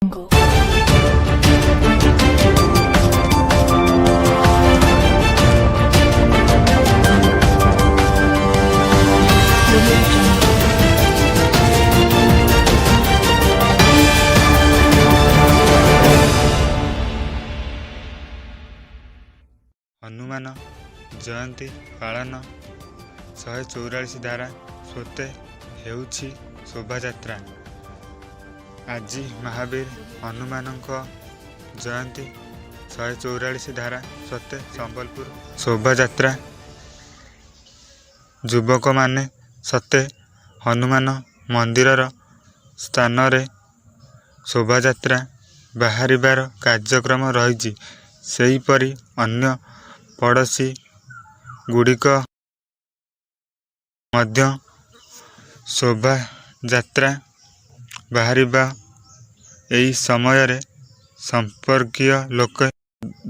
Jungle. Audio Jungle. Hanuman Jayanti ପାଳନ, 144 ଧାରା ସତ୍ତ୍ୱେ ହେଉଛି ଶୋଭାଯାତ୍ରା। ଆଜି ମହାବୀର ହନୁମାନଙ୍କ ଜୟନ୍ତୀ। 144 ଧାରା ସତ୍ତ୍ୱେ ସମ୍ବଲପୁର ଶୋଭାଯାତ୍ରା। ଯୁବକମାନେ ସତ୍ତ୍ୱେ ହନୁମାନ ମନ୍ଦିରର ସ୍ଥାନରେ ଶୋଭାଯାତ୍ରା ବାହାରିବାର କାର୍ଯ୍ୟକ୍ରମ ରହିଛି। ସେହିପରି ଅନ୍ୟ ପଡ଼ୋଶୀ ଗୁଡ଼ିକ ମଧ୍ୟ ଶୋଭାଯାତ୍ରା ବାହାରିବ। ଏହି ସମୟରେ ସମ୍ପର୍କୀୟ ଲୋକେ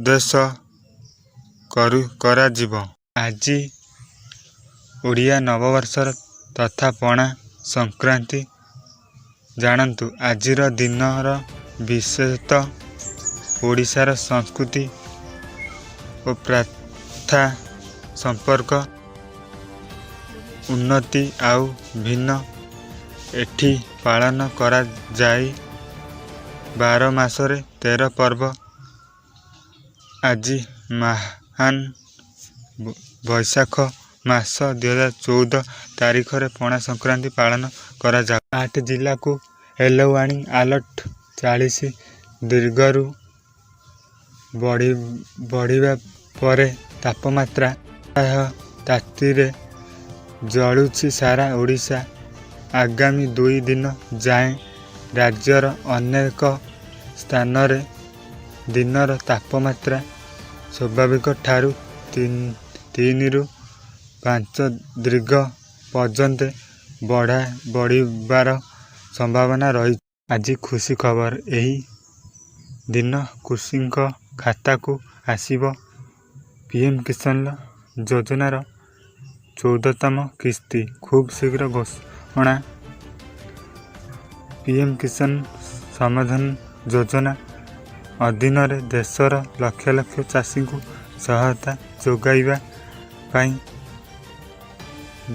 ଦେଶ କରାଯିବ। ଆଜି ଓଡ଼ିଆ ନବବର୍ଷ ତଥା ପଣା ସଂକ୍ରାନ୍ତି, ଜାଣନ୍ତୁ ଆଜିର ଦିନର ବିଶେଷତ୍ୱ। ଓଡ଼ିଶାର ସଂସ୍କୃତି ଓ ପ୍ରଥା ସମ୍ପର୍କ ଉନ୍ନତି ଆଉ ଭିନ୍ନ। ଏଠି ପାଳନ କରାଯାଏ 12 ମାସରେ 13 ପର୍ବ। ଆଜି ମହାନ ବୈଶାଖ ମାସ 2014 ତାରିଖରେ ପଣା ସଂକ୍ରାନ୍ତି ପାଳନ କରାଯାଏ। ଆଠ ଜିଲ୍ଲାକୁ ୟେଲୋ ୱାର୍ଣ୍ଣିଂ ଆଲର୍ଟ। 40 ଡିଗ୍ରୀରୁ ବଢ଼ିବା ପରେ ତାପମାତ୍ରା। ଅସହ୍ୟ ତାତିରେ ଜଳୁଛି ସାରା ଓଡ଼ିଶା। ଆଗାମୀ 2 ଦିନ ଯାଏଁ ରାଜ୍ୟର ଅନେକ ସ୍ଥାନରେ ଦିନର ତାପମାତ୍ରା ସ୍ୱାଭାବିକଠାରୁ 3ରୁ 5 ଡିଗ୍ରୀ ପର୍ଯ୍ୟନ୍ତ ବଢ଼ିବାର ସମ୍ଭାବନା ରହିଛି। ଆଜି ଖୁସି ଖବର। ଏହି ଦିନ କୃଷକଙ୍କ ଖାତାକୁ ଆସିବ ପିଏମ କିଷାନ ଯୋଜନାର 14ତମ କିସ୍ତି। ଖୁବଶୀଘ୍ର ଘୋଷଣା ପିଏମ କିଷାନ ସମ୍ମାନ ଯୋଜନା ଅଧୀନରେ ଦେଶର ଲକ୍ଷ ଲକ୍ଷ ଚାଷୀଙ୍କୁ ସହାୟତା ଯୋଗାଇବା ପାଇଁ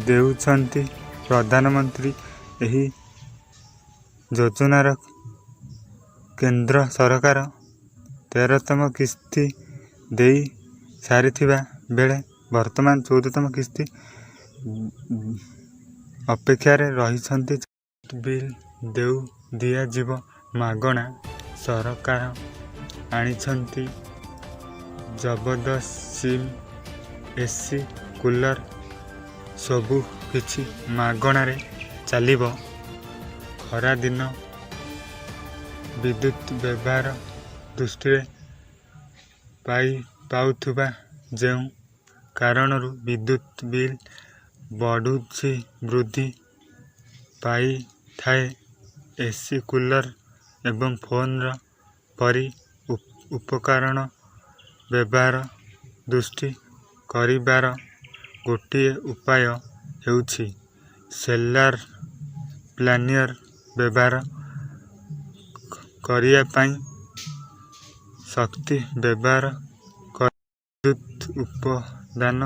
ଦେଉଛନ୍ତି ପ୍ରଧାନମନ୍ତ୍ରୀ। ଏହି ଯୋଜନାର କେନ୍ଦ୍ର ସରକାର 13ତମ କିସ୍ତି ଦେଇ ସାରିଥିବା ବେଳେ ବର୍ତ୍ତମାନ 14ତମ କିସ୍ତି ଅପେକ୍ଷାରେ ରହିଛନ୍ତି। ବିଲ୍ ଦିଆଯିବ ମାଗଣା। ସରକାର ଆଣିଛନ୍ତି ଜବରଦସ୍ତ ସ୍କିମ୍। ଏସି, କୁଲର ସବୁ କିଛି ମାଗଣାରେ ଚାଲିବ। ଖରାଦିନ ବିଦ୍ୟୁତ ବ୍ୟବହାର ଦୃଷ୍ଟିରେ ପାଉଥିବା, ଯେଉଁ କାରଣରୁ ବିଦ୍ୟୁତ ବିଲ୍ ବୃଦ୍ଧି ପାଇଥାଏ। ଏସି, କୁଲର ଏବଂ ଫ୍ୟାନ୍ ପରି ଉପକରଣ ବ୍ୟବହାର ଦୃଷ୍ଟି କରିବାର ଗୋଟିଏ ଉପାୟ ହେଉଛି ସୋଲାର ପ୍ୟାନେଲ ବ୍ୟବହାର କରିବା ପାଇଁ ଶକ୍ତି ବ୍ୟବହାର ବିଦ୍ୟୁତ ଉତ୍ପାଦନ।